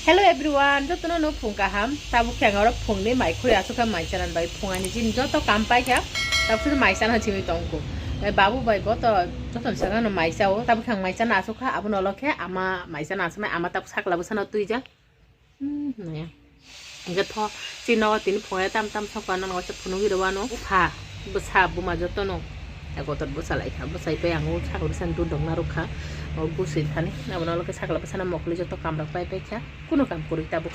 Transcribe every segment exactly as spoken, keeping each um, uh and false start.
Hello everyone, jotono no phung kaham. Tabuk khe ang oro phungni mai khuri aswk kha mai chana bai phung ani jin joto kam pai kha. Tabuk sini mai chana chimi tongko. Bai babu bai bo to joto saka no mai chao. Tabuk khe ang mai chana aswk kha, abono ulo khe ama mai chana aswk mai ama tabuk sakla bwsano twijak. Hmm, naya. Hingke tho, chini nogo tini phungai tam tam sokma nang waisa phunugwi rw ano. Bwsa, bwsa, buma jotono. Kotor bwsa lai kha, bwsai pai ang o sakla bwsani dudok narwk kha. O bwswi thani, abono ulo khe sakla bwsano mokli joto kamrak pai pai kha. Kuno kam kwrwi tabuk.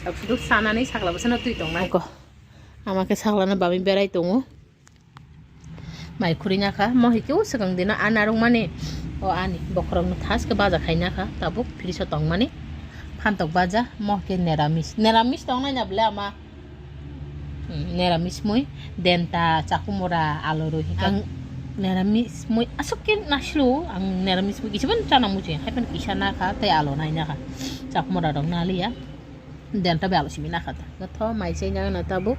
Tabuk sudu sanani sakla bwsano twi tongnai. Ko, ama khe saklano bami berai tongo. Mai khurui nakha, mo hai khe o swkang dino a narwkmani, o ani bokhorokno thaske baja khai nakha, tabuk fridge o tongmani. Phantok baja, mo hai khe neramis. Neramis tongnai na bwle ama? Hmm, neramis mui, denta, chakumura, alu rwi. Ang neramis mui aswk khe nasilu, ang neramis mui kisa phano chana muchung ya, hai phano kisa nakha, tei alu nai nakha. Chakumura rok naliya, denta bai alu simi nakha ta. Tho mai chai nang na tabuk.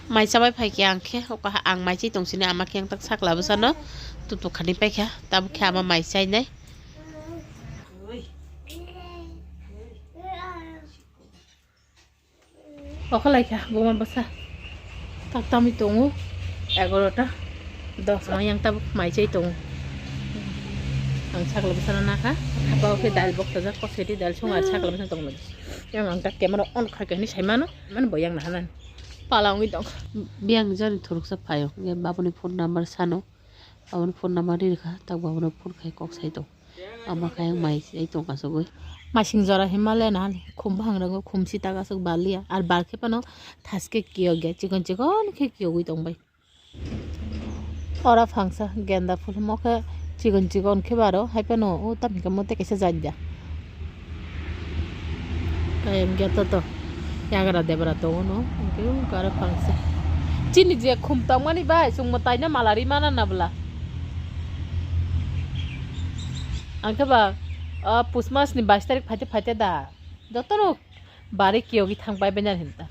Mai chabai phai khe ang khe, oka ang mai chai tong sini ama khe ang tak sakla bwsano tutuk khani pai kha, tabuk khe ama mai chai nai. Oka lai kha, buma bwsa tak tamwi tongo, egarota dos, ang yang tabuk mai chai tongo. Ang sakla bwsano nakha, hapao khe dal boktajak, koseti dal song ar sakla bwsano tongmani. Yang ang tak camera on khai khe hinwi sai mano, mani bo yang naha nani. Pala wngwi tong. Biyang ni jani thuruksa phaio, hwnkhe babuni phone number sano. Aboni phone number ri rwkha, tak babuni phone khai kok sai tong. Ama khai ang mai sai tong asugwi. Masing jora hima le nahani, khum bwkhang rango khum sita aswk baliya. Ar bar khe phano thaske kiyok ya, chikon chikon khe kiyogwi tong bai. Ora phangsa genda phul mo khe chikon chikon khe baro, hai phano o tam hinka mo tei kaisa jat ya. Kayang ya to to. Yagra debra tongo no. Hingke o karo phangsa. Chini je khum tongmani bai, chwng mwtai no mala ri mana na bwla. Ang khe ba, o, pus mas ni bais tarik phaite phaite da. Jotono bari kiyogi thang pai bainar hinta.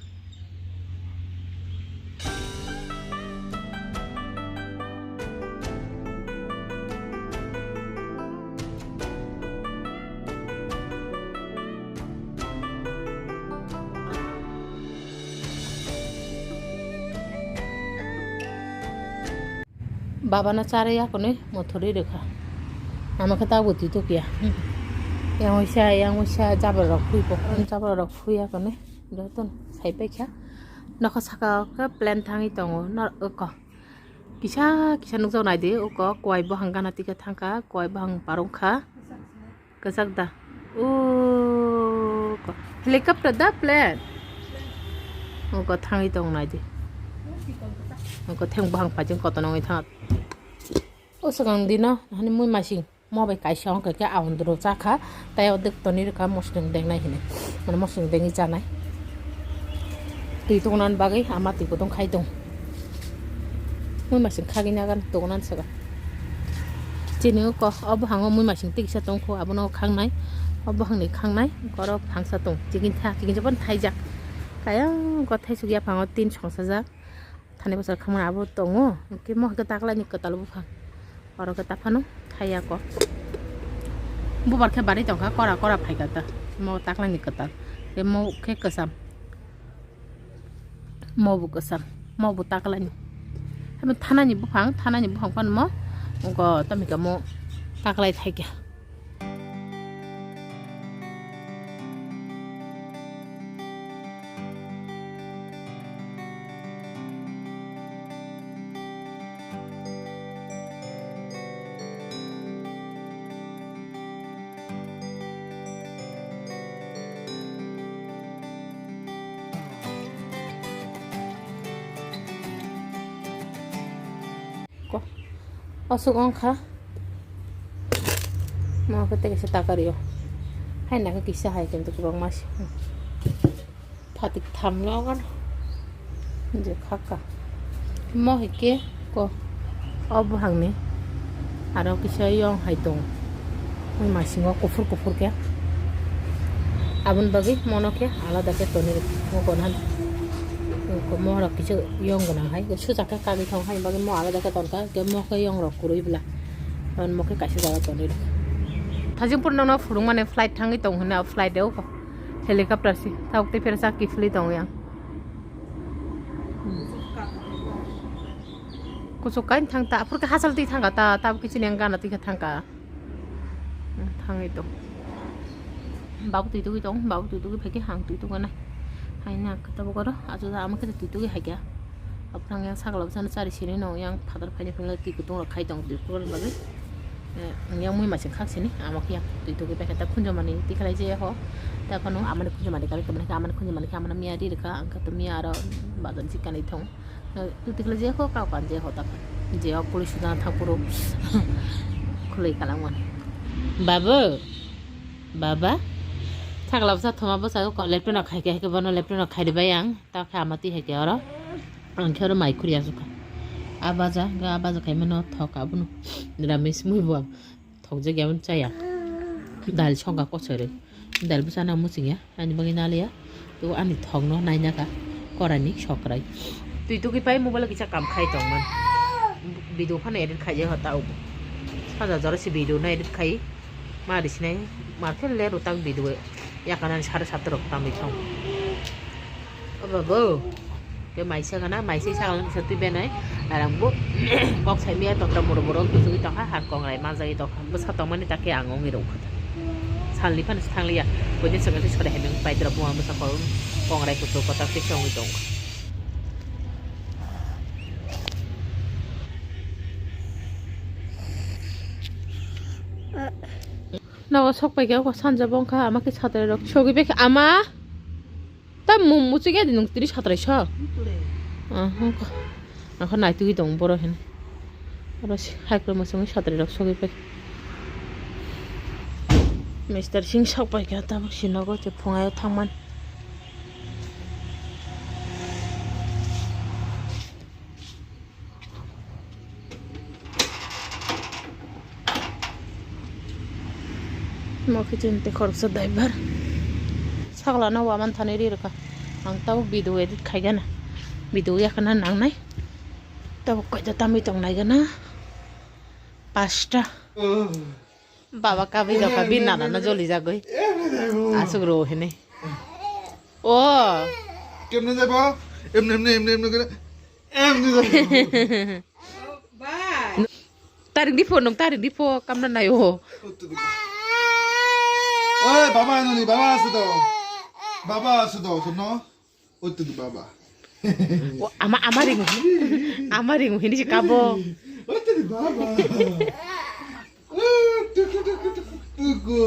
Babano charwi yakunwi mothorwi rwkha. Ama khe tabuk twi tukya. Yang waisa, yang waisa jabra rok phui bo. Jabra rok phui yakunwi jotono sai paikha. Nokha saka o khe plane thangwi tongo. Nor oko kisa kisa nukjak naidi, oko kuai buphang gana tike thangkha, kuai buphang parwngkha. Kwchak da. O ko-, helicopter da plane? O ko thangwi tong nai di. O ko theng buphang phaijeng kotor nangwi thang. O swkang dino hani mui masing mo bai kaisa wngkha khe aondro chakha, tei o dek tonwi rwkha mosong dengnai hinwi. Mane mosong dengwi chanai. Twi tongna bagwi ama twi kutung khai tong. Mui masing khagwi nagan tongna saka. Chini oko o buhango mui masing tiksa tongkho, abono khangnai. O buhangni khangnai, oro phangsa tong. Chikintha, chikinsa pon thaijak. Kaya oko thaisuk yaphango tin songsajak. Thani bwsar khamani abo tongo. Hwnkhe mo hwnkhe taklaini kwtal buphang. Oro khe taphano thaiya kok. Bubar khe bari tongkha, kora kora phaikha ta. Mo taklaini kwtal. Tei mo khe kwcham. Mo bo kwcham. Mo bo taklaini. Hamo thanani buphang, thanani buphang phano mo. Go tamika mo taklai thaikha. Ko, aswk wngkha. Mo khe tei kaisa takario. Hai nakhe kisa hai kintu kwbangma se. Phatik thamno ogan. Je khaka. Mo hai khe ko. O buhangni. Aro kisa yong hai tong. Mui masingo kuphur kuphur khe. Aboni bagwi mono khe alada khe tonwi rw-, mo kono han. Ko mohorok kisa yong gwnang hai. Suja khe kagwi thong hai bagwi mo alada khe tonkha. Khe mo khe yong rok kwrwi bwla. Aboni mo khe kaisa jaga tonwi rw-, Thajingpur nono phurungmani flight thangwi tong hwnwi, o flight o. Helicopter si, tabuk tei phera sak kiphilwi tongo yang. Kuchuk kain thang ta, aphuru khe hachal twi thangkha ta, tabuk kichini yang gana twi khe thangkha. Hmm, thangwi tong. Babu twi tugwi tong, babu twi tugwi phaikhe ang twi tugwi nai. Haina khe tabuk oro, achu ama khe twi tugwi haikha. Aphuru yang sakla bwsano chari sini no, yang phatar phaini phunukhe twi kutung rok khai tong, twi kutung bagwi. Eh, yang mui masing khak sini, ama khe yang twi tugwi paikha ta khunjamani tikhalai je ho. Ta kono amani khunjamani kali khe, amani khunjamani khe, amani miya ri rwkha, ang khe to miya aro bazar si kanwi thong. Tuti khlai je kho kau kan je kho tak. Je ok police na thang puro. Khulai kalang man. Babu. Baba. Thakla bwsa thoma bwsa ko laptop no khai ke, hai ke bono laptop no khai de bai ang. Ta kha amati hai ke oro. Ang khe oro mai khuri asukha. Abaja ga abaja khai mano thok abunu. Ramis mui bo. Thokjak ya, chaya. Dal songkha kosoi rwi. Dal bwsa nang muchung ya, ani bagwi naliya. To ani thokno naina kha koraini sokrai. Twi tugwi pai mobile kisa kam khai tongman. Video phano edit khai ya hota ubo. Saja jora si video no edit khai. Ma risinai ma khe le rutak video. Yakanani sare satrok tamwi thong. O babu, ke maisa gana, maisa sagala kisa twi benai, arang bo kok sai miya tokta moro moro kusugwi tongkha, har kongrai manjagwi tongkha, bwsa tongmani takhe ang wngwi rwkha. Salni phano thangliya, buini swkang twi sori hai mung paidrop wng bwsa kok kongrai kusuk kotor khe wngwi tongkha. Nogo sok paikha, sanja bongkha, ama khe satrai rok sogwi bekha, ama. Ta mum muchung ya di nung tiri satrai so. Ang kho nai tugwi tong boro hin. Oro hai khe muchung satrai rok sogwi pai. Mister Singh sok pai kha tabuk si nogo te phungai thangman. Mo kitchen te khoroksa driver. Sakla no waman thani ri rwkha. Ang tabo video edit khaigana. Video yakana nangnai. Tabo koita tamwi tong naigana. Pasta. Baba kabui rokha bi nana no joli jagoi. Asuk ro hini. O. Kemne jabo? Emne, emne, emne, emne kore. Em, ni jai. Tarik di phone, tarik di phone, kamna nayo. Oi, baba, nani, baba, asudo. Baba, asudo, sono. Oi, tu baba. O, ama, ama ringu. Ama ringu, hindi si kabo. Oi, tu baba. Oi, tu, tu, tu, tu, tu, tu.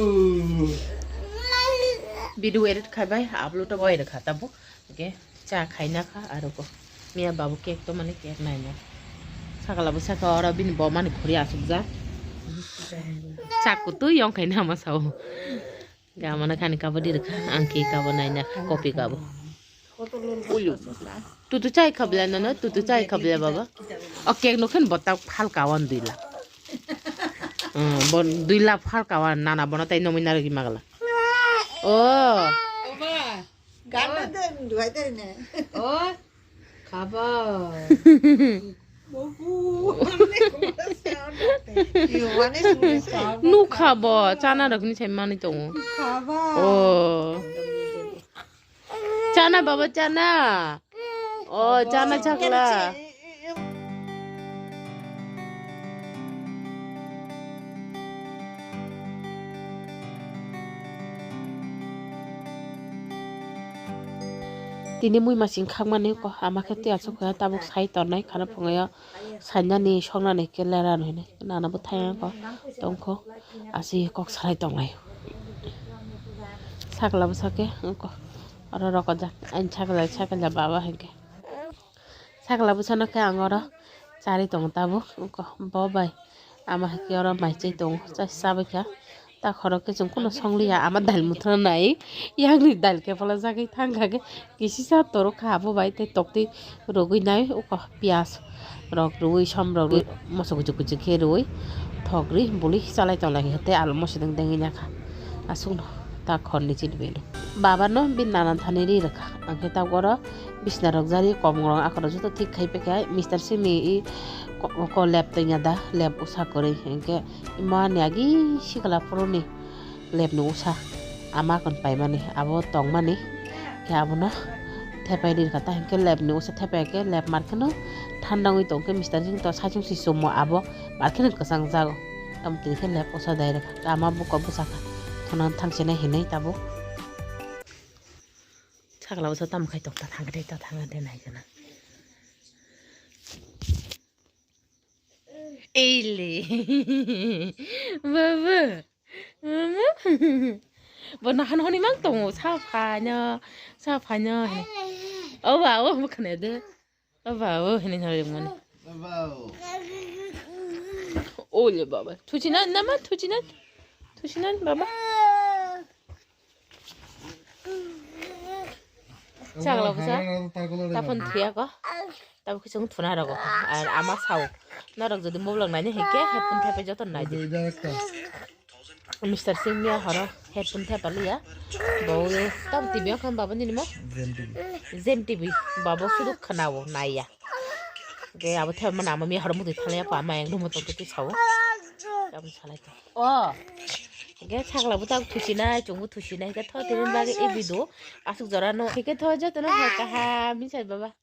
Video edit khai bai, upload to bai rwkha tabo. Hwnkhe cha khaina kha aro ko. Miya babu cake to mani cake naina. Sakala bo saka oro bini bo mani khuri asukjak. Chak kutui yong khaina ma sao. Ga mana khani kabo di rwkha, ang cake kabo naina kha, copy kabo. Tutu chai khabla nono, tutu chai khabla baba. O cake no khen botak phal kawan dui lakh. Hmm, bon dui lakh phal kawan nana bono tai nomwi narwgwi magala. O. Ganda den duai den ne. O. Khaba. Nukha bo chana rokni sai mani tongo. Khaba. O. Chana baba chana. O chana chakla. Tini mui masing khakmani ko ama khe tei aswk khe tabuk sai tongnai khana phungaio sainani soknani khe lera hinwi nana bwthai ko tongkho asi kok salai tongnai sakla bwsake oro rokojak ani sakla sakla baba hinkhe. Sakla bwsano khe ang oro charwi tongo tabuk. Bo bai ama hai khe oro mai chai tongo, chai chabai kha. Ta khorok khe chwng kheno songliya, ama dal muthuna nai. Yakni dal khe phalajagwi thang kha khe kisisa toro kha abo bai tei toktwi rwgwi nai. Uko piyaj rok rwui, som rok rwui, moso kuchuk kuchuk khe rwui thok rwi buli chalai tonglai kha tei alu moso deng dengwi nakha. Aswkno ta khorni chini bini. Baba no bini nana thani ri rwkha. Ang khe tabuk oro bisna rok jari kom rok akhoro joto thik khai paikha. Mister Simi i ko, ko lab tongya da, lab usa kwrwi. Hinkhe imo ani agi sikla phuru ni lab ni usa. Ama kon paimani, abo tongmani, khe abono thepai ri kha, ta hinkhe lab ni usa thepai khe lab mar kheno thanda wngwi tong khe mister sing to saichung si sumo abo mar kheno kwchang jago. Tamo tini khe lab usa dai rwkha, ama buko bwsakha, thono thangsinai hinwi tabuk. Sakla usa tamo khai tokta thangkhe ta thangkhe nai kana. Eile. Baba. Mama. Bo nahan honi mang tongo, sa phanyo, sa phanyo. O ba, o, bo khne de. O ba, o, hini hori mani. Ole baba. Thuchina, nama, thuchina. Thuchina, baba. Chakla bwsa. Tapon thuya ko. Tabo khe chwng thuna rogo. Ar ama sao. Norok jodi moblok naina hinkhe headphone thepai joto nai di. Mister Singh miya horo headphone thepa liya. Bo tam T V wngkha baba nini mo? Zem T V. Zem T V. Babo sudu khwnao naiya. Ge abo thepa mana ama miya horo mutwi thalaya pa ama yang rumo tongtwi sao. Tamo salai to. O. Ge chakla bo tak thusinai, chwngbo thusinai. Ge tho tini bagwi e video asuk jora no. Ge tho joto no hai kaham, minsai baba.